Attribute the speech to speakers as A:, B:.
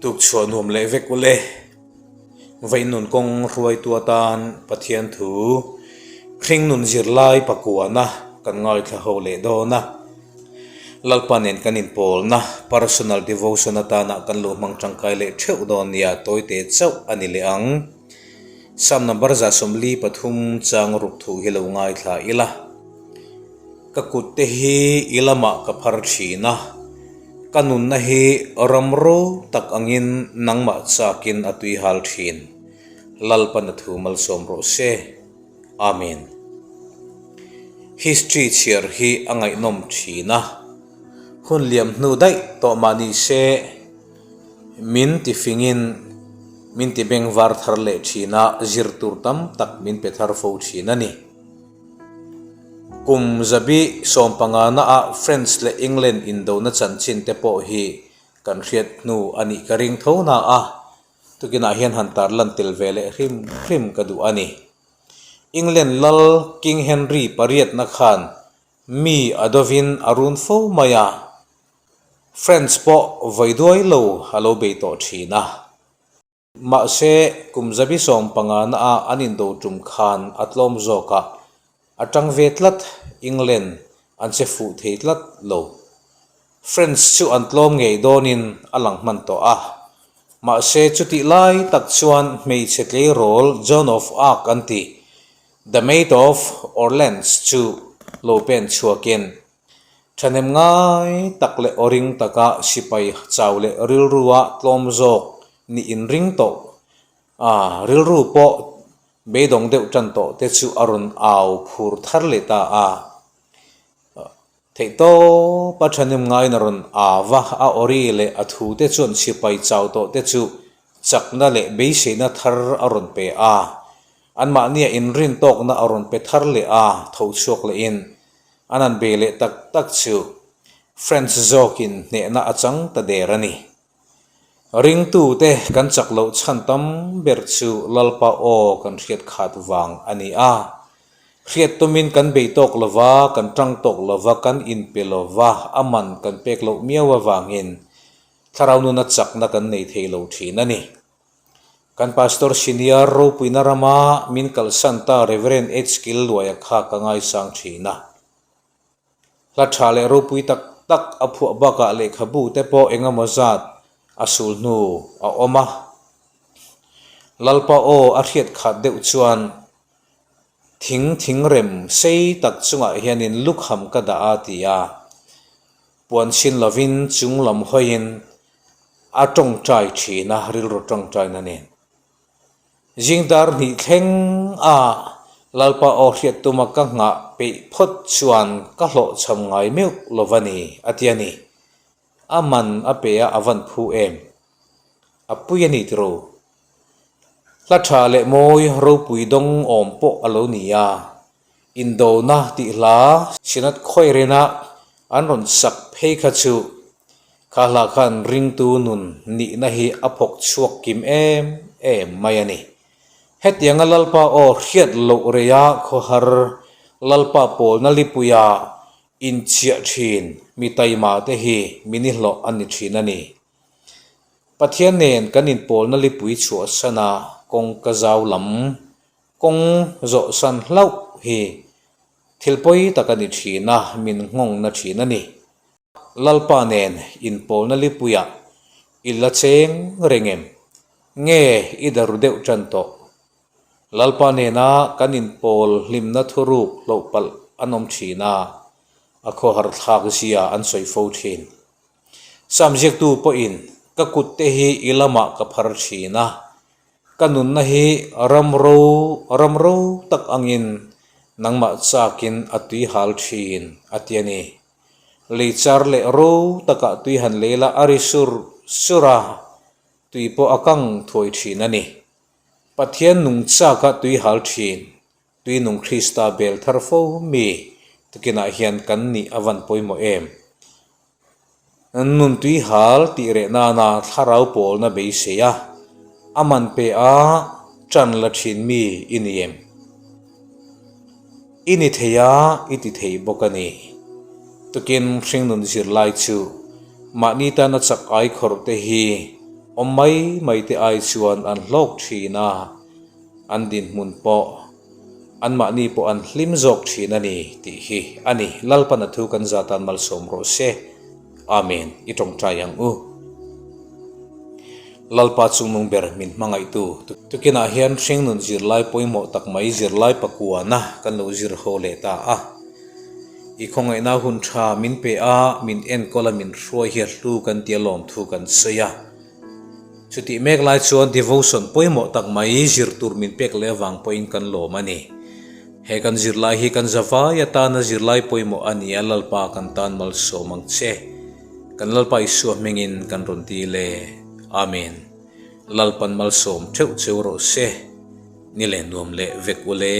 A: Tukchhuah nuam leh vek ule. Veihnun kawng hruaitu atan Pathian thu hringnun zirlai pakuana kan ngaithla ho leh dawn a. Lalpa nen kan inpawlna personal devotion atana kan lo hmang tangkai leh theuh dawn nia tawite chauh a ni leh ang. Psalm number 143 chang ruk thu hi lo ngaithla ila. Ka kutte hi i lamah ka phar thin a, ka nunna hi ram ro tak angin nangmah chakin a tui hal thin. Lalpan a thu malsawm rawh se. Amen. History chhiar hi a ngaihnawm thin a, hun liam hnu daih tawh mah ni se min ti fingin min ti bengvar thar leh thin a, zir tur tam tak min pe thar fo thin a ni. Kum zabi sawmpangana ah French leh England indona chanchin te pawh hi kan hriat hnu a nih ka ring tho na a, tukinah hian han tarlan tel ve leh hrim hrim ka duh a ni. England lal King Henry pariatna khan mi a dovin a run fo mai a, French pawh vawi duai lo a lo bei tawh thin a. Mahse, kum zabi 15 na ah an indo tum khan a tlawm zawk a, a tang ve tlat, England an che fuh thei tlat lo. French chu an tlawm ngei dawnin a lang hman tawh a. Mahse, chutih lai tak chuan hmeichhe tleirawl Joan of Arc an tih, The Maid of Orleans chu lo pen chhuakin Thahnem ngai tak leh aw ring taka sipai chau leh rilrua tlawm zawk nih inring tawh a, rilru pawh beidawng deuh tan tawh te chu a rawn au phur thar leh ta a. Theihtawpa thahnem ngaiin a rawn au a, a awri leh a thu te chuan sipai chau tawh te chu chakna leh beiseina thar a rawn pe a, anmahnia inrin tawkna a rawn pe thar leh a, tho chhuak lehin An han bei leh tak tak chu French zawkin hnehna a chang ta der a ni. Ringtute kan chak loh chhan tam ber chu Lalpa aw kan hriat khat vang a ni a. Hriat tumin kan bei tawk lo va, kan tang tawk lo va, kan inpe lo va, a man kan pek loh miau avangin Thlarau nuna chakna kan nei thei lo thin a ni. Kan Pastor Senior ropuina rama min kalsan ta Rev. H. Killuaia kha ka ngaisang thin a. Hla tha leh ropui tak tak a phuah bakah lehkhabu te pawh engemaw zat a sul hnu a awm a. Lalpa aw a hriat khat deuh chuan thing thingrem sei tak chungah hianin lukham ka dah a ti a. Puan chhin lovin chung lam hawiin a tawngtai thin a, rilru tawngtaina nen. Zingdar hnih thleng a Lalpa aw hriat tuma ka nghah peih phawt chuan ka hlawhchham ngai meuh lo va ni, a ti a ni. A man a pe a, a van phu em? A pui a ni tiro. Hla tha leh mawi ropui dawng awm pawh a lo ni a. Indona tih hla Synod Khawihrena an rawn sak phei kha chu kha hla khan ringtu nun nihna hi a phawk chhuak kim em em mai a ni. Hetianga Lalpa aw hriat loh reia khawhar Lalpa pawlna lipuia inchiah thin mi taima te hi mi nihlawh an ni thin a ni. Pathian nen kan inpawlna lipui chhuahsana kawngka zau lam Kawng zawhsan hlauh hi thil pawi tak a ni thin a, min nghawngna thin a ni. Lalpa nen inpawlna lipuiah i la cheng reng em? Nge i daru deuh tan tawh? Lalpa nena kan inpawl hlimna thuruk hloh palh an awm thin a, a khawhar thlak zia an sawi fo thin. Sam ziaktu pawhin ka kutte hi i lamah ka phar thin a, Ka nunna hi ram ro ram ro tak angin nangmah chakin a tui hal thin, a ti a ni. Lei char leh ro takah tui han lei la a ri sur sur a, tui pawh a kang thuai thin a ni. Pathian nung chaka tui hal thin, tui nung Krista bel thar fo mi tukinah hian kan nih a van pawimawh em? Nun tui hal tih reh nana thlarau pawlna beisei a, a man pe a tan la thin mi i ni em? I ni thei a, i ti thei bawk a ni. Tukin hringnun zirlai chu mahni tana chak ai khawrh te hi. Awm mai mai te ai chuan an hlawk thin a, an dinhmun pawh anmahni pawh an hlim zawk thin a ni tih hi a ni. Lalpan a thu kan zatan malsawm rawh se. Amen. I tawngtai ang u. Lalpa chungnung ber min hmangaihtu tukinah hian hringnun zirlai pawimawh tak mai zirlai pakuana kan lo zir ho leh ta a. I khawngaihna hun tha min pe a, min enkawl a min hruai hi a hlu kan tia lawmthu kan sawi a. Chutih mek lai chuan devotion pawimawh tak mai zir tur min pek leh avang pawhin kan lawm a ni. He kan zirlai hi kan zavai atana zirlai pawimawh a ni a, Lalpa kan tan malsawm ang che. Kan Lalpa Isua hmingin kan rawn ti le. Amen. Lalpan malsawm theuh cheu rawh se. Ni leh nuam leh vek u le.